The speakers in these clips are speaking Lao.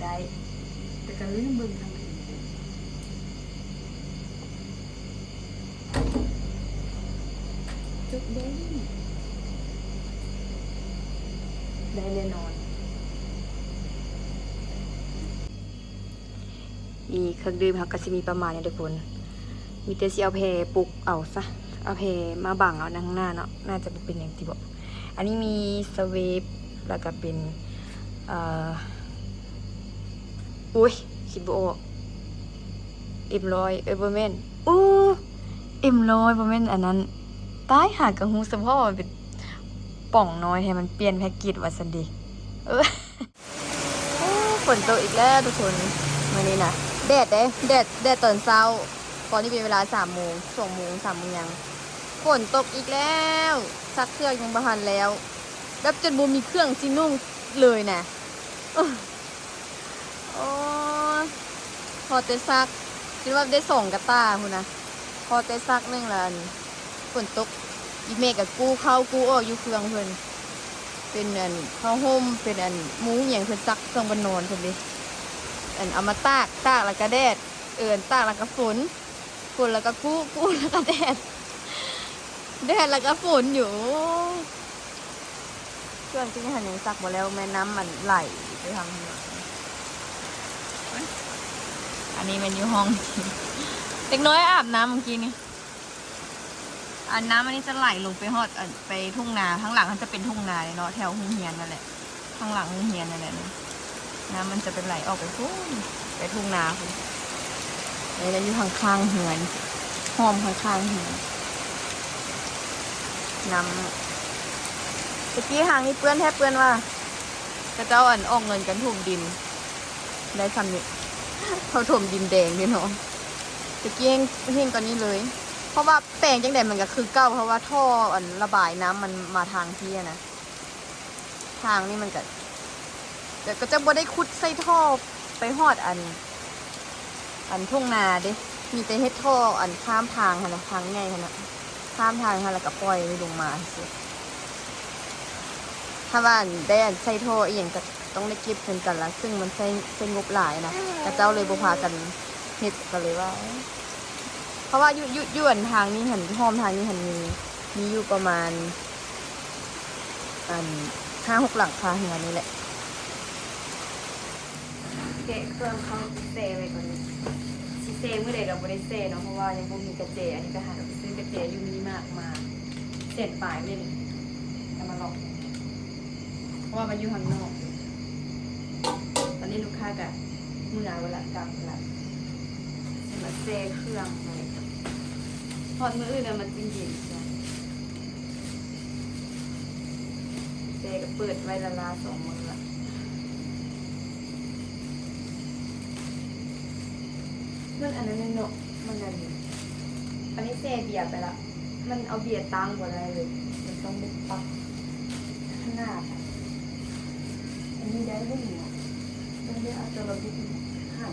ໄດ້ ແຕ່ກໍລືມເບິ່ງທາງອື່ນ ຈົບໄດ້ ໄດ້ແນ່ນອນ. ນີ້ເຄື່ອງດື່ມເຮົາກໍຊິມີປະມານນີ້ທຸກຄົນ ມີແຕ່ຊິເອົາແພປຸກເອົາຊະ ເອົາແພມາບັງເອົາໃນຂ້າງໜ້າເນາະ ໜ້າຈະບໍ່ເປັນຫຍັງຕິເບາະ. ອັນນີ້ມີສະເວບ ແລ້ວກໍເປັນ ເອີ ໂອ້ຍ ຄິດບໍ່ອອກ ເອັມຮ້ອຍ ເອີຍ ບໍ່ແມ່ນ ໂອ້ ເອັມຮ້ອຍ ບໍ່ແມ່ນອັນນັ້ນ ຕາຍ ຫາກໍຮູ້ສະເພາະວ່າເປັນປ່ອງນ້ອຍແທ້ ມັນປ່ຽນແພັກເກດວ່າຊັ້ນເດ ເອີ. ໂອ້ ຝົນຕົກອີກແລ້ວທຸກຄົນ ມື້ນີ້ນະ ແດດເດ້ ແດດ ແດດຕອນເຊົ້າ ຕອນນີ້ເປັນເວລາສາມໂມງ ສອງໂມງ ສາມໂມງຫຍັງ ຝົນຕົກອີກແລ້ວ ຊັກເຄື່ອງຍັງບໍ່ທັນແລ້ວ ແບບຈົນບໍ່ມີເຄື່ອງຊິນຸ່ງເລີຍນະ ໂອ້ຍ ພໍແຕ່ຊັກ ຈົນວ່າໄດ້ສອງກະຕ່າພຸ້ນນະ ພໍແຕ່ຊັກໜຶ່ງລະ ອັນ ຝົນຕົກ ອີແມ່ກໍກູ້ເຂົ້າກູ້ອອກຢູ່ເຄື່ອງເພິ່ນ ເປັນອັນຜ້າຫົ່ມ ເປັນອັນມຸ້ງຫຍັງ ເພິ່ນຊັກເຄື່ອງບ່ອນນອນເພິ່ນເດ້ ອັນເອົາມາຕາກ ຕາກແລ້ວກໍແດດ ເອີ ຕາກແລ້ວກໍຝົນ ຝົນແລ້ວກໍກູ້ ກູ້ແລ້ວກໍແດດ ແດດແລ້ວກໍຝົນຢູ່ ໂອ້ຍ ເຄື່ອງຈິງຫັ້ນຍັງຊັກບໍ່ແລ້ວ ແມ່ນນ້ຳມັນໄຫຼໄປທາງເຮືອນ ອັນນີ້ແມ່ນຢູ່ຫ້ອງ ເດັກນ້ອຍອາບນ້ຳເມື່ອກີ້ນີ້ ອັນນ້ຳອັນນີ້ຈະໄຫຼລົງໄປຮອດ ອັນ ໄປທົ່ງນາ ທາງຫຼັງມັນຈະເປັນທົ່ງນາເລີຍເນາະ ແຖວໂຮງຮຽນນັ້ນແຫຼະ ທາງຫຼັງໂຮງຮຽນນັ້ນແຫຼະ ນ້ຳມັນຈະໄປໄຫຼອອກໄປພຸ້ນ ໄປທົ່ງນາພຸ້ນ ນີ້ແຫຼະ ຢູ່ຂ້າງໆເຮືອນ ອ້ອມຂ້າງໆເຮືອນ ນ້ຳ ແຕ່ກີ້ຮ່າງນີ້ເປື້ອນແທ້ເປື້ອນວ່າ ເຂົາເຈົ້າ ອັນ ອອກເງິນກັນຖົມດິນ ໄດ້ຊ່ຳນີ້ ເຂົາຖົມດິນແດງເດ້ເນາະ ແຕ່ກີ້ແຫ້ງ ແຫ້ງກວ່ານີ້ເລີຍ ເພາະວ່າແປງຈັ່ງໃດມັນກໍຄືເກົ່າ ເພາະວ່າທໍ່ ອັນ ລະບາຍນ້ຳມັນມາທາງພີ້ຫັ້ນນະ ທາງນີ້ມັນກໍ ແຕ່ກໍຈະບໍ່ໄດ້ຂຸດໃສ່ທໍ່ໄປຮອດ ອັນ ອັນທົ່ງນາເດ້ ມີແຕ່ເຮັດທໍ່ ອັນ ຂ້າມທາງຫັ້ນນະ ທາງໃຫຍ່ຫັ້ນນະ ຂ້າມທາງຫັ້ນ ແລ້ວກໍປ່ອຍລົງມາຊື່ໆ ຖ້າວ່າ ອັນ ໄດ້ ອັນ ໃສ່ທໍ່ອີ່ຫຍັງກໍຕ້ອງໄດ້ເກັບເງິນກັນລະ ຊຶ່ງມັນໃຊ້ ໃຊ້ງົບຫຼາຍນະ ເຂົາເຈົ້າເລີຍບໍ່ພາກັນເຮັດ ກໍເລີຍວ່າ ເພາະວ່າຢູ່ ຢູ່ ຢູ່ ອັນ ທາງນີ້ຫັ້ນ ອ້ອມທາງນີ້ຫັ້ນ ມີ ມີຢູ່ປະມານ ອັນ ຫ້າຫົກຫຼັງຄາເຮືອນນີ້ແຫຼະ ແກະເຄື່ອງເຂົ້າແຊ່ໄວ້ກ່ອນ ຊິແຊ່ມື້ໃດກໍບໍ່ໄດ້ແຊ່ເນາະ ເພາະວ່າຍັງບໍ່ມີກະແຈ ອັນນີ້ໄປຫາຊື້ກະແຈຢູ່ມິນິມາດມາ ແສນປາຍເດ້ນີ້ ເອົາມາລອກ ເພາະວ່າມັນຢູ່ຂ້າງນອກ ຕອນນີ້ລູກຄ້າກະເມືອໄປລະ ກັບໄປລະ ຊິມາແຊ່ເຄື່ອງໄວ້ ຮອດມື້ອື່ນແລ້ວມັນຈຶ່ງເຢັນ ແຕ່ກໍເປີດໄວ້ລ້າໆສອງມື້ລະ ມັນອັນນັ້ນເນາະ ມັນອັນ ອັນນີ້ແຊ່ເບຍໄປລະ ມັນເອົາເບຍຕັ້ງບໍ່ໄດ້ເລີຍ ມັນຕ້ອງໄດ້ປັບຂະໜາດ ອັນນີ້ໄດ້ບໍ່ນີ້ ຕ້ອງໄດ້ເອົາຕົວລະບຸກຫາ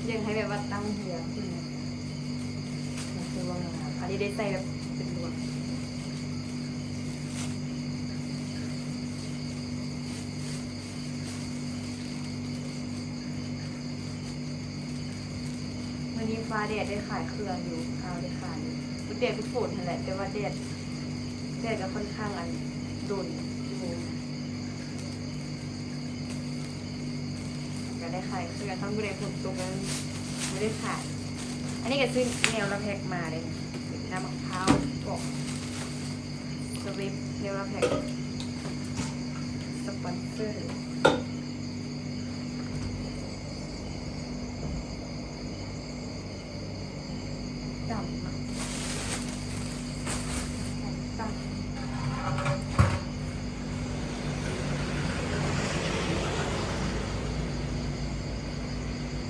ຢາກໃຫ້ແບບວ່າຕັ້ງເຮືອຂຶ້ນ ມັນຄືວ່າງາມ ອັນນີ້ໄດ້ໃສ່ແບບເປັນລວງ ມື້ນີ້ຟ້າແດດໄດ້ຂາຍເຄື່ອງຢູ່ ອ້າວ ໄດ້ຂາຍຢູ່ ມັນແດດມັນຝົນຫັ້ນແຫຼະ ແຕ່ວ່າແດດ ແດດກໍຄ່ອນຂ້າງອັນດົນຢູ່ນະ ກໍໄດ້ຂາຍເຄື່ອງ ຄັນມື້ໃດຝົນຕົກກໍບໍ່ໄດ້ຂາຍ ອັນນີ້ກໍຊື້ແນວລະແພັກມາເດ້ ນ້ຳໝາກພ້າວປອກ ສະເວັບ ແນວລະແພັກ ສະປອນເຊີ ດຳ ດຳ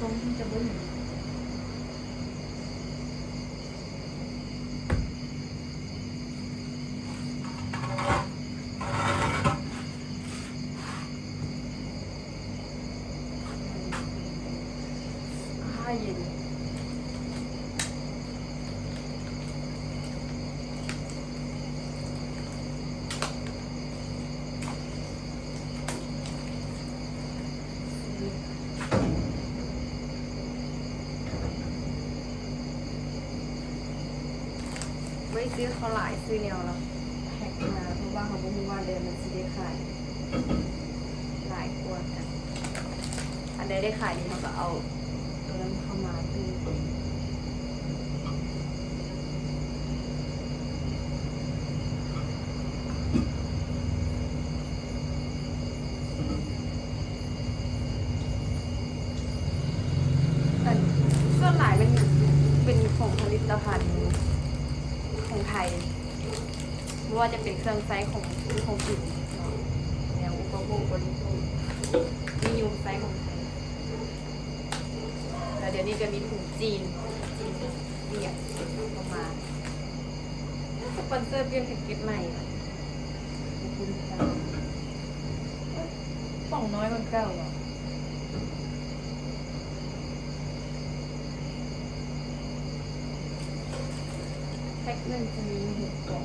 ກົງທີ່ຈະເບິ່ງ ຜ້າເຢັນ. ບໍ່ໄດ້ຊື້ເຂົ້າຫຼາຍ ຊື້ແນວລະແພັກມາ ເພາະວ່າເຮົາບໍ່ຮູ້ວ່າເດືອນມັນຊິໄດ້ຂາຍຫຼາຍກວ່າກັນ. ອັນໃດໄດ້ຂາຍດີ ເຮົາກໍເອົາໂຕນັ້ນເຂົ້າມາຕື່ມ. ອັນ ສ່ວນຫຼາຍແມ່ນເປັນຂອງຜະລິດຕະພັນຂອງໄທ ບໍ່ວ່າຈະເປັນເຄື່ອງໃຊ້ຂອງ ຂອງກິນເນາະ ແນວອຸປະໂພກບໍລິໂພກ ນິຍົມໃຊ້ຂອງໄທ. ແລ້ວດຽວນີ້ກໍມີຖົງຈີນ ຈີນວຽດເຂົ້າມາ ສະປອນເຊີປ່ຽນແພັກເກັດໃໝ່ ຂອບຄຸນເຈົ້າ. ເອົ້າ ປ່ອງນ້ອຍກວ່າເກົ່າເນາະ ແພັກໜຶ່ງຈະມີຫົກປ່ອງ.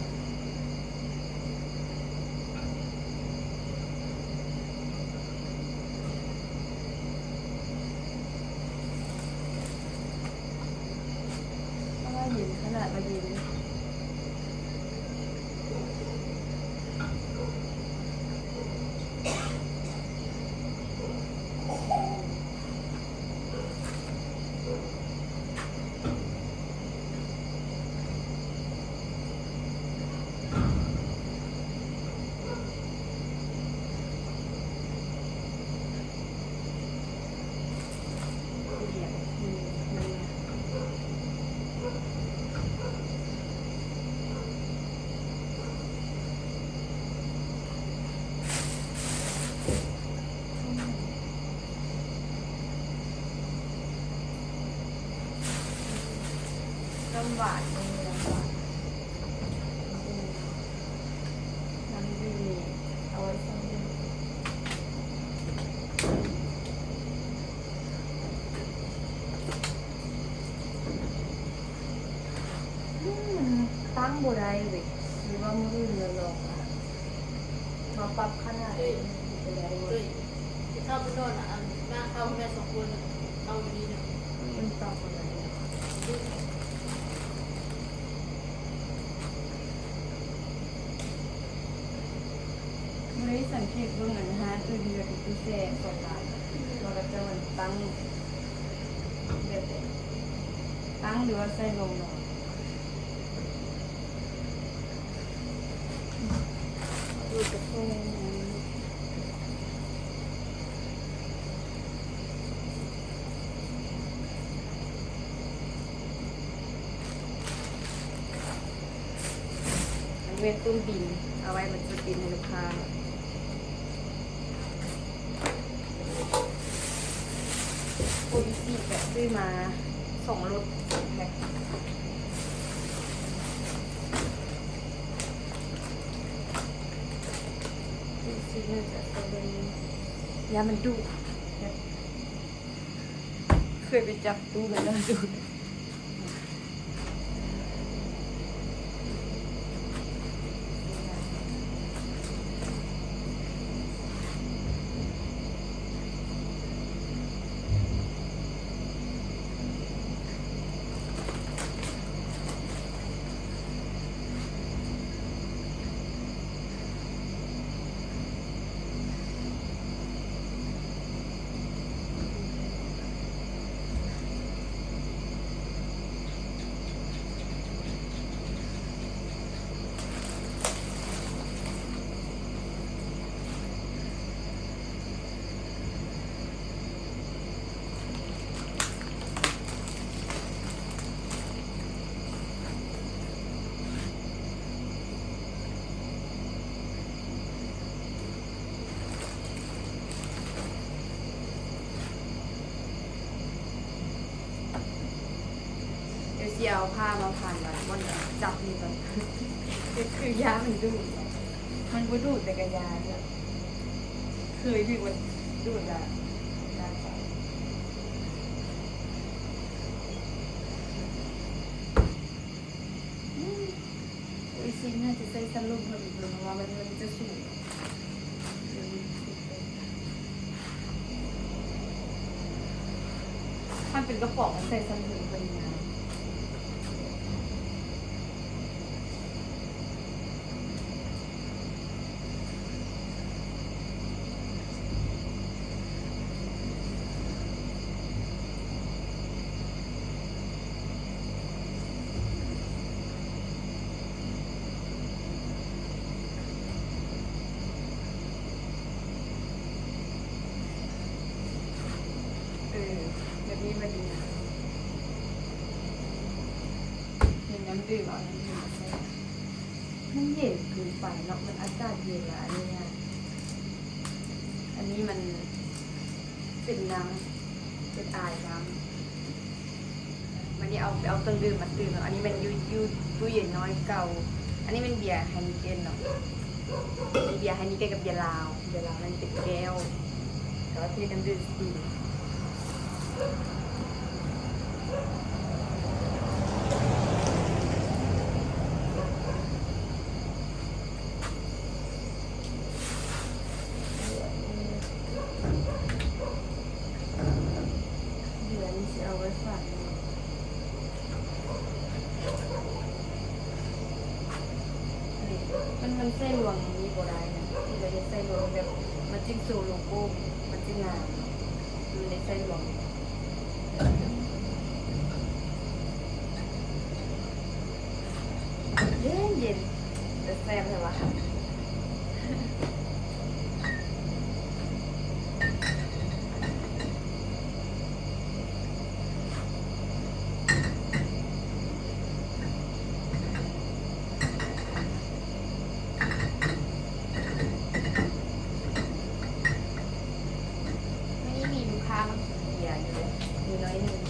ເອີ ເຢັນຂະໜາດວ່າເຢັນ. ນ້ຳຫວານ ເອີ ນ້ຳຫວານ ນ້ຳດື່ມ ເອົາໄວ້ໃສ່. ອືມ ຕັ້ງບໍ່ໄດ້ເວີຍ ຫຼືວ່າມື້ອື່ນລະລອງມາ ມາປັບຂະໜາດ ເອີ ເປັນໄດ້ບໍ່? ເອີ ເຂົ້າໄປນອນ ອັນ ມາເຂົ້າແມ່ສອງຄົນ ເຂົ້າຢູ່ນີ້ນະ ມັນປັບບໍ່ໄດ້. ບໍ່ໄດ້ສັງເກດເບິ່ງ ອັນ ຮ້ານອື່ນເຂົາເຈົ້າເປັນຕູ້ແຊ່ສອງລານ ວ່າເຂົາເຈົ້າມັນຕັ້ງແບບໃດ ຕັ້ງ ຫຼືວ່າໃສ່ໂຮງນອນ. ອັນນີ້ແມ່ນຕຸ້ມບິນ ເອົາໄວ້ມັນຊິປິ່ນໃຫ້ລູກຄ້າ. ໂອອິຊິກະຊື້ມາສອງລົດແພັກ ໂອອິຊິກະສະຕຣໍເບີຣີ ຢ້ານມັນດູດ ເຄີຍໄປຈັບຕູ້ແລ້ວຢ້ານດູດ. ດຽວຊິເອົາຜ້າມາພັນໄວ້ບ່ອນຈັບນີ້ກ່ອນ ຄືຢ້ານມັນດູດ ມັນບໍ່ດູດແຕ່ກະຢ້ານ ເຄີຍຖືກມັນດູດລະ ຢ້ານ. ໂອອິຊິກະຈະໃສ່ສະຫຼຸບເພີ່ມອີກ ເພາະວ່າມັນ ມັນຈະສູງ ມັນເປັນກະປ໋ອງ ມັນໃສ່ຊັ້ນເທິງພໍດີງາມ. ຕື່ມເອົານ້ຳເຢັນມາໃສ່ ມັນເຢັນເກີນໄປເນາະ ມັນອາກາດເຢັນລະ ອັນນີ້ນະ ອັນນີ້ມັນເປັນນ້ຳ ເປັນອາຍນ້ຳ. ບາດນີ້ເອົາ ເອົາເຄື່ອງດື່ມມາຕື່ມເນາະ ອັນນີ້ແມ່ນຢູ່ ຢູ່ຕູ້ເຢັນນ້ອຍເກົ່າ. ອັນນີ້ແມ່ນເບຍໄຮນີເກັນເນາະ ເບຍໄຮນີເກັນກັບເບຍລາວ ເບຍລາວແມ່ນເປັນແກ້ວ ແຕ່ວ່າເທນ້ຳດື່ມສະຕີມ. ເບຍນີ້ຊິເອົາໄວ້ຝາກ ນີ້ ມັນ ມັນໃສ່ລວງນີ້ບໍ່ໄດ້ນະ ທີ່ລະເຮັດໃສ່ລວງແບບ ມັນຈຶ່ງໂຊໂລໂກ້ ມັນຈຶ່ງງາມ ມັນໄດ້ໃສ່ລວງ. ເຢັນໆ ແຕ່ແຊບແທ້ຫວາ. ມື້ນີ້ມີລູກຄ້າມາກິນເບຍຢູ່ເດ້ ມີໜ້ອຍໜຶ່ງ.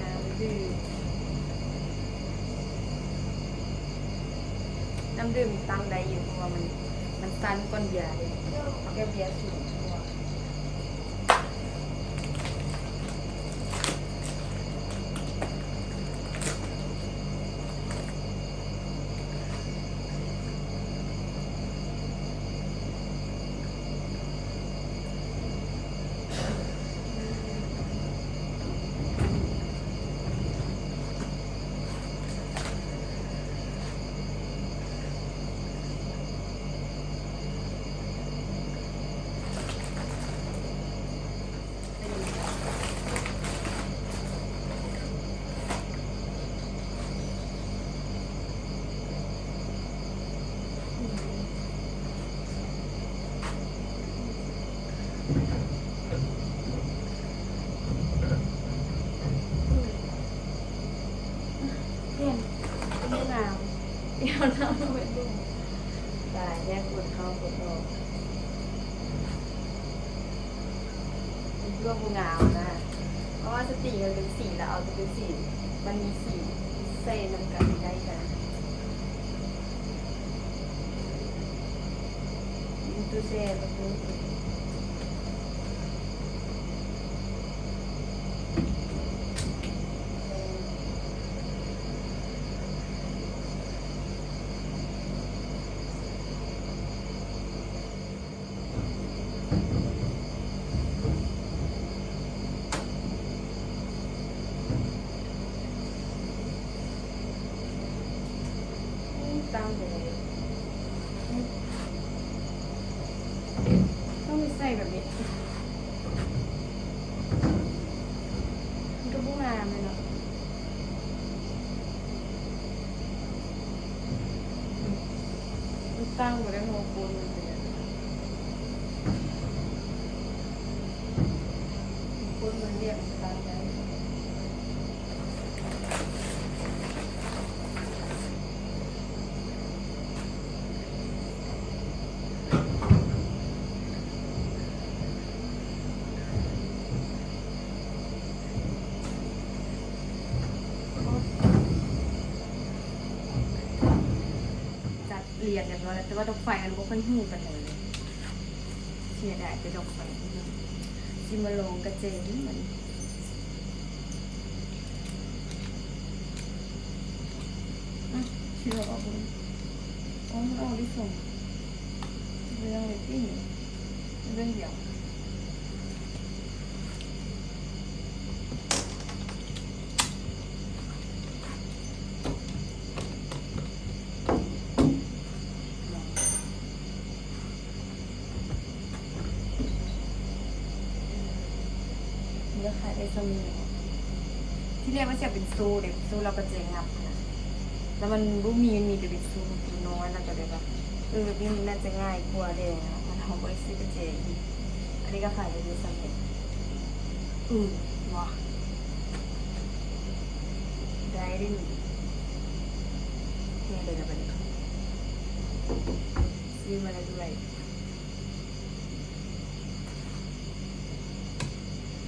ນ້ຳດື່ມ ນ້ຳດື່ມນີ້ຕັ້ງໄດ້ຢູ່ ເພາະວ່າມັນ ມັນສັ້ນກ່ອນເບຍເດ້ ແກ້ວເບຍສູງກວ່າ. ປ່ຽນ ເປັນງາມ ເປັນງາມ ຕາຍ ແຍກຄົນເຂົ້າຄົນອອກ. ມັນຄືວ່າບໍ່ງາມນະ ເພາະວ່າສະຕີມັນເປັນສີ ແລ້ວເອົາແຕ່ເປັນສີ ມັນມີສີໃສ່ນຳກັນໄດ້ກະ ມັນຄືແຊບ ມັນຄື ຕັ້ງໄປເລີຍ ຕ້ອງໄປໃສ່ແບບນີ້ ມັນກະບໍ່ງາມເລີຍເນາະ. ມັນຕັ້ງບໍ່ໄດ້ ເພາະວ່າໂກນມັນເປັນ ໂກນມັນລຽບ ມັນຕັ້ງໄດ້. ຈັດລຽງຮຽບຮ້ອຍແລ້ວ ແຕ່ວ່າດອກໄຟມັນບໍ່ຄ່ອຍຮູ້ປານໃດເລີຍ ເສຍດາຍແຕ່ດອກໄຟ. ຊິມາລອງກະແຈນີ້ມັນ ອະ ຊິລອງເອົາເບິ່ງ ອໍ ມັນອອກໄດ້ສອງເລື່ອງເລີຍຕິ ເລື່ອງດຽວ. ເລືອກຂາຍໄດ້ສ່ຳນີ້. ທີແລກວ່າຊິເອົາເປັນໂສ້ເດ້ ໂສ້ລາວກະແຈງັບຫັ້ນນະ ແລ້ວມັນບໍ່ມີ ມັນມີແຕ່ເປັນໂສ້ໂຕນ້ອຍ ລະກະເລີຍວ່າ ເອີ ແບບນີ້ມັນໜ້າຈະງ່າຍກວ່າແດ່ເນາະ ມັນ ເຮົາບໍ່ໄດ້ຊື້ກະແຈອີກ. ອັນນີ້ກະຂາຍໄດ້ສ່ຳນີ້ ບໍ່ ໄດ້ເດ້ນີ້ ແທ້ເລີຍລະບັດນີ້ ຊື້ມາແລ້ວດ້ວຍ.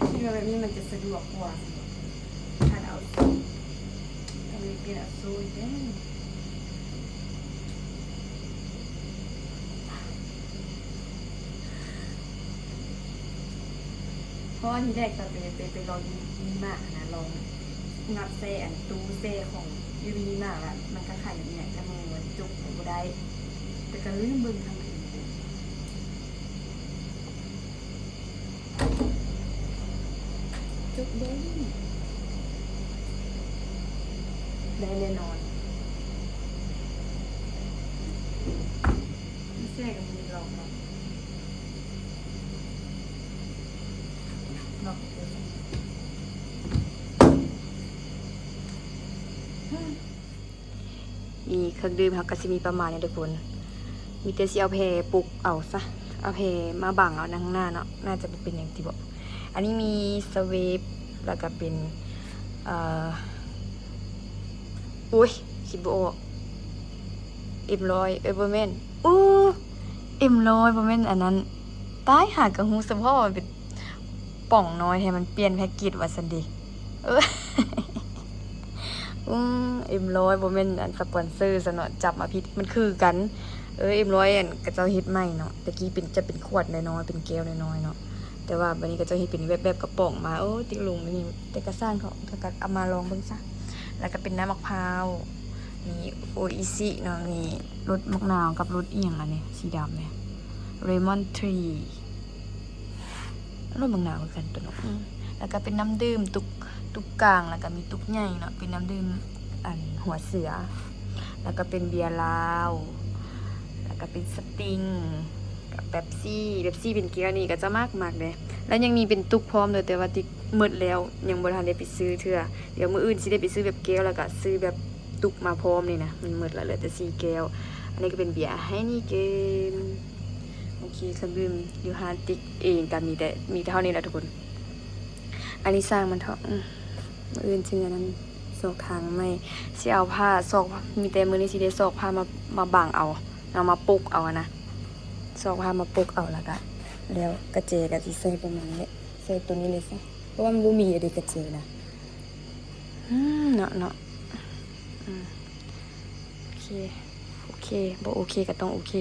ຄິດວ່າແບບນີ້ມັນຈະສະດວກກວ່າ ຄັນເອົາ ຕ້ອງໄດ້ປ່ຽນເອົາໂສ້ອີກເດ້ ເພາະວ່າທີແລກຕອນໄປ ໄປ ໄປລອງຢູ່ມິນິມາດຫັ້ນນະ ລອງ ນັບແຊ່ອັນຕູ້ແຊ່ຂອງຢູ່ມິນິມາດລະ ມັນກະຂາຍແບບນີ້ແຫຼະ ແຕ່ມື້ວັນຈຸກກະບໍ່ໄດ້ ແຕ່ກະລືມເບິ່ງທາງອື່ນ ຈຸກເບິ່ງ ໄດ້ແນ່ນອນ ແຊ່ກະບໍ່ໄດ້ລອງເນາະ ລອງ ນີ້ເຄື່ອງດື່ມເຮົາກະຊິມີປະມານນີ້ທຸກຄົນ ມີແຕ່ຊິເອົາແພປຸກເອົາຊະ ເອົາແພມາບັງເອົານຳຂ້າງໜ້າເນາະ ໜ້າຈະບໍ່ເປັນຫຍັງຕິເບາະ. ອັນນີ້ມີສະເວບ ແລ້ວກະເປັນ ເອີ ໂອ້ຍ ຄິດບໍ່ອອກ ເອັມຮ້ອຍ ເອີ ບໍ່ແມ່ນ ໂອ້ ເອັມຮ້ອຍ ບໍ່ແມ່ນອັນນັ້ນ ຕາຍ ຫາກະຮູ້ສະເພາະວ່າເປັນ ປ່ອງນ້ອຍແທ້ ມັນປ່ຽນແພັກເກດວ່າຊັ້ນເດ ເອີ ອືມ ເອັມຮ້ອຍ ບໍ່ແມ່ນອັນສະປອນເຊີຊັ້ນເນາະ ຈັບມາຜິດ ມັນຄືກັນ ເອີ ເອັມຮ້ອຍ ອັນເຂົາເຈົ້າເຮັດໃໝ່ເນາະ ແຕ່ກີ້ເປັນ ຈະເປັນຂວດນ້ອຍໆ ເປັນແກ້ວນ້ອຍໆເນາະ ແຕ່ວ່າບາດນີ້ເຂົາເຈົ້າເຮັດເປັນແບບ ແບບກະປ໋ອງມາ ໂອ້ ຕິກລົງນີ້ ແຕ່ກະຊ່າງເຖາະ ເຂົາກະເອົາມາລອງເບິ່ງຊະ ແລ້ວກະເປັນນ້ຳໝາກພ້າວ ມີໂອອິຊິເນາະ ມີລົດໝາກນາວກັບລົດອີ່ຫຍັງອັນນີ້ ສີດຳນີ້ ເລມອນທຣີ ລົດບັກໜາວຄືກັນຕົວະເນາະ ອືມ ແລ້ວກະເປັນນ້ຳດື່ມຕຸກ ຕຸກກາງ ແລ້ວກະມີຕຸກໃຫຍ່ເນາະ ເປັນນ້ຳດື່ມອັນຫົວເສືອ ແລ້ວກະເປັນເບຍລາວ ແລ້ວກະເປັນສະຕິງ ກັບເປັບຊີ ເປັບຊີເປັນແກ້ວນີ້ກະຈະມັກ ມັກເດ້ ແລ້ວຍັງມີເປັນຕຸກພ້ອມເດີ ແຕ່ວ່າຕິກໝົດແລ້ວ ຍັງບໍ່ທັນໄດ້ໄປຊື້ເທື່ອ ດຽວມື້ອື່ນຊິໄດ້ໄປຊື້ແບບແກ້ວ ແລ້ວກະຊື້ແບບ ຕຸກມາພ້ອມນີ້ນະ ມັນໝົດລະ ເຫຼືອແຕ່ສີ່ແກ້ວ ອັນນີ້ກະເປັນເບຍໄຮນີເກນ ໂອເຄ ເຄື່ອງດື່ມຢູ່ຮ້ານຕິກເອງກະມີແຕ່ ມີແຕ່ເທົ່ານີ້ລະທຸກຄົນ ອັນນີ້ຊ່າງມັນເຖາະ ອືມ ມື້ອື່ນຊິອັນນັ້ນ ຊອກທາງໃໝ່ ຊິເອົາຜ້າຊອກ ມີແຕ່ມື້ນີ້ຊິໄດ້ຊອກຜ້າມາ ມາບັງເອົາ ເອົາມາປົກເອົາຫັ້ນນະ ຊອກຜ້າມາປົກເອົາ ແລ້ວກະ ແລ້ວກະແຈກະຊິໃສ່ປະມານນີ້ແຫຼະ ໃສ່ໂຕນີ້ເລີຍຊະ ເພາະວ່າມັນບໍ່ມີເດກະແຈນະ ອືມ ເນາະ ເນາະ ອືມ ໂອເຄ ໂອເຄ ບໍ່ໂອເຄກະຕ້ອງໂອເຄ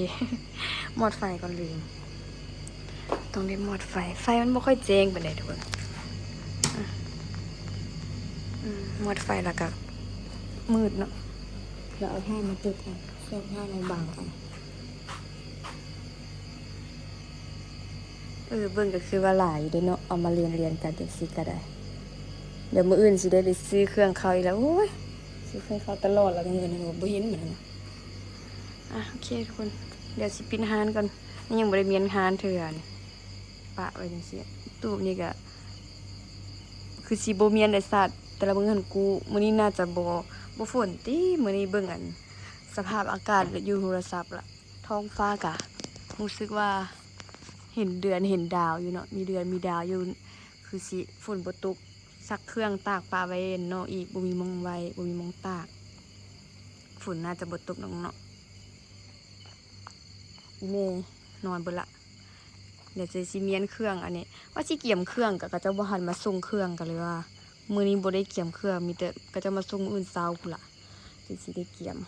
ມອດໄຟກ່ອນ ລືມ ຕ້ອງໄດ້ມອດໄຟ ໄຟມັນບໍ່ຄ່ອຍແຈ້ງປານໃດທຸກຄົນ ອືມ ມອດໄຟແລ້ວກະມືດເນາະ ແລ້ວເອົາຜ້າມາປົກເອົາ ຊອກຜ້າມາບັງເອົາ. ເອີ ເບິ່ງກະຄືວ່າຫຼາຍຢູ່ເດເນາະ ເອົາມາລຽນໆກັນຈັ່ງຊີ້ກະໄດ້ ດຽວມື້ອື່ນຊິໄດ້ໄປຊື້ເຄື່ອງເຂົ້າອີກແລ້ວ ໂອ້ຍ ຊື້ເຄື່ອງເຂົ້າຕະຫຼອດລະ ມື້ອື່ນບໍ່ເຫັນໝົດລະ ອ່ະ ໂອເຄທຸກຄົນ ດຽວຊິປິດຮ້ານກ່ອນ ຍັງບໍ່ໄດ້ມ້ຽນຮ້ານເທື່ອ ປະໄວ້ຈັ່ງຊີ້ ຕູ້ບນີ້ກະຄືຊິບໍ່ມ້ຽນໄດ້ຊາດ ແຕ່ລະມື້ຫັ້ນກູ້ ມື້ນີ້ໜ້າຈະບໍ່ ບໍ່ຝົນຕິ ມື້ນີ້ເບິ່ງອັນ ສະພາບອາກາດຢູ່ໂທລະສັບລະ ທ້ອງຟ້າກະຮູ້ສຶກວ່າເຫັນເດືອນເຫັນດາວຢູ່ເນາະ ມີເດືອນມີດາວຢູ່ ຄືຊິຝົນບໍ່ຕົກ ຊັກເຄື່ອງຕາກປະໄວ້ນອກອີກ ບໍ່ມີໝ່ອງໄວ້ ບໍ່ມີໝ່ອງຕາກ ຝົນໜ້າຈະບໍ່ຕົກດອກເນາະ. ອີ່ແມ່ນອນເບິດລະ ດຽວຈະຊິມ້ຽນເຄື່ອງ ອັນນີ້ວ່າຊິກຽມເຄື່ອງ ກະເຂົາເຈົ້າບໍ່ທັນມາສົ່ງເຄື່ອງ ກະເລີຍວ່າມື້ນີ້ບໍ່ໄດ້ກຽມເຄື່ອງ ມີແຕ່ເຂົາເຈົ້າມາສົ່ງມື້ອື່ນເຊົ້າພຸ້ນລະ ຈຶ່ງຊິໄດ້ກຽມ.